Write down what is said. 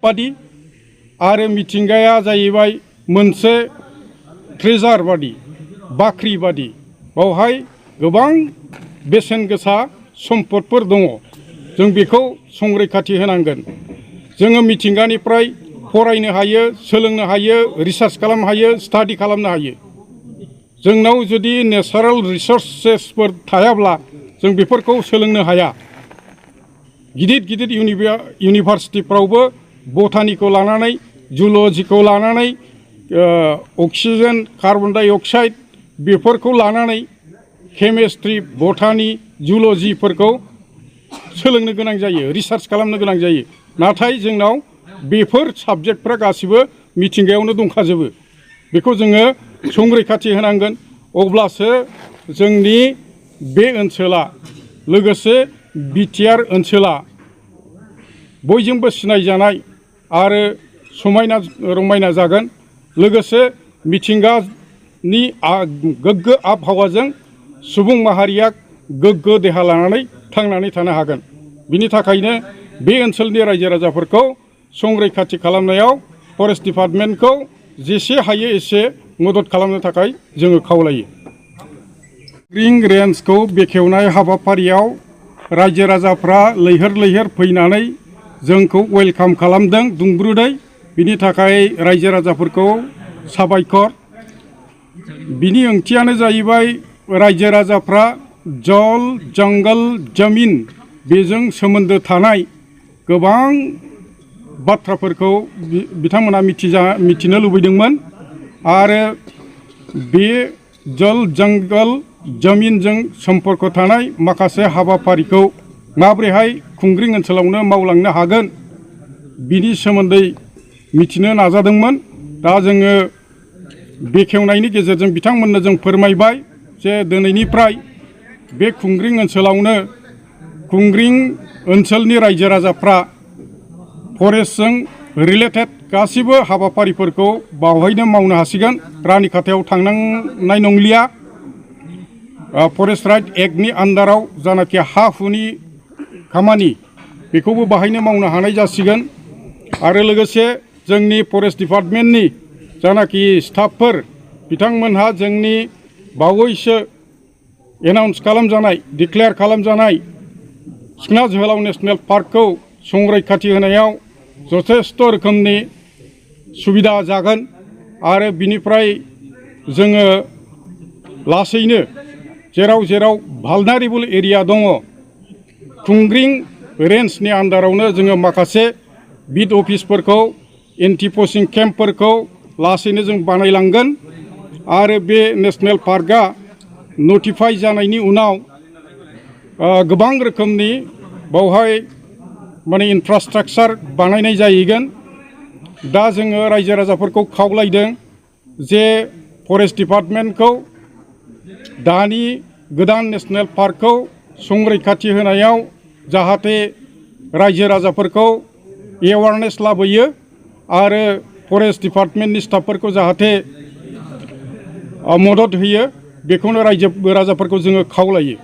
बादि आरो मिथिंगाया जाहैबाय मोनसे ट्रेजार बादि बाख्रि बादि बावहाय गोबां बेसेन गोसा सम्पदफोर दङ जों बेखौ संरैखाथि होनांगोन जोङो मिथिंगानिफ्राय फरायनो हायो सोलोंनो हायो रिसार्च खालामनो हायो स्टाडि खालामनो हायो जोंनाव जुदि नेचारेल रिसोर्सेसफोर थायाब्ला जों बेफोरखौ सोलोंनो हाया गिदिर गिदिर इउनिभार्सिटिफ्रावबो बटानिखौ लानानै जुल'जिखौ लानानै अक्सिजेन कार्बन डाइ अक्साइड बेफोरखौ लानानै केमिस्ट्रि बटानि जुल'जिफोरखौ सोलोंनो गोनां जायो रिसार्च खालामनो गोनां जायो नाथाय जोंनाव बेफोर साबजेक्टफ्रा गासिबो मिथिंगायावनो दंखाजोबो बेखौ जोङो संरैखाथि होनांगोन अब्लासो जोंनि बे ओनसोला लोगोसे बिटिआर ओनसोला बयजोंबो सिनायजानाय आरो समायना रमायना जागोन लोगोसे मिथिंगानि गोग्गो आबहावाजों सुबुं माहारिया गोग्गो देहा लानानै थांनानै थानो हागोन बिनि थाखायनो बे ओनसोलनि रायजो राजाफोरखौ संरैखाथि खालामनायाव फरेस्ट डिपार्टमेन्टखौ जेसे हायो एसे मदद खालामनो थाखाय जोङो खावलायो ग्रिन रेन्जखौ बेखेवनाय हाबाफारियाव रायजो राजाफ्रा लैहोर लैहोर फैनानै जोंखौ वेलकाम खालामदों दुंब्रुदै बिनि थाखाय रायजो राजाफोरखौ साबायखर बिनि ओंथियानो जाहैबाय रायजो राजाफ्रा जल जंगल जमिन बेजों सोमोन्दो थानाय गोबां बाथ्राफोरखौ बिथांमोना मिथिनो लुबैदोंमोन आरो बे जल जंगल जमिनजों सम्पर्क थानाय माखासे हाबाफारिखौ माबोरैहाय खुंग्रिं ओनसोलावनो मावलांनो हागोन बिनि सोमोन्दै मिथिनो नाजादोंमोन दा जोङो बेखेवनायनि गेजेरजों बिथांमोननो जों फोरमायबाय जे दिनैनिफ्राय बे खुंग्रिं ओनसोलावनो खुंग्रिं ओनसोलनि रायजो राजाफ्रा फरेस्टजों रिलेटेड गासिबो हाबाफारिफोरखौ बावहायनो मावनो हासिगोन रानिखाथायाव थांनांनाय नंलिया फरेस्ट राइट एक्टनि आन्डाराव जानाखि हा हुनि खामानि बेखौबो बाहायनो मावनो हानाय जासिगोन आरो लोगोसे जोंनि फरेस्ट डिपार्टमेन्टनि जानाखि स्टाफफोर बिथांमोनहा जोंनि बावैसो एनाउन्स खालामजानाय डिक्लेयार खालामजानाय सिखना जोहोलाव नेशनेल पार्कखौ संरैखाथि होनायाव जथेस्थ रोखोमनि सुबिदा जागोन आरो बिनिफ्राय जोङो लासैनो जेराव जेराव भालनारेबल एरिया दङ खुंग्रिं रेन्जनि आन्डारावनो जोङो माखासे बिट अफिसफोरखौ एन्टि पचिं केम्पफोरखौ लासैनो जों बानायलांगोन आरो बे नेशनेल पार्कआ नटिफाइ जानायनि उनाव गोबां रोखोमनि बावहाय माने इनफ्रास्ट्राक्चार बानायनाय जाहैगोन दा जोङो रायजो राजाफोरखौ खावलायदों जे फरेस्ट डिपार्टमेन्टखौ दानि गोदान नेशनेल पार्कखौ संरैखाथि होनायाव जाहाथे रायजो राजाफोरखौ एवारनेस लाबोयो आरो फरेस्ट डिपार्टमेन्टनि स्टाफफोरखौ जाहाथे मदद होयो बेखौनो रायजो राजाफोरखौ जोङो खावलायो।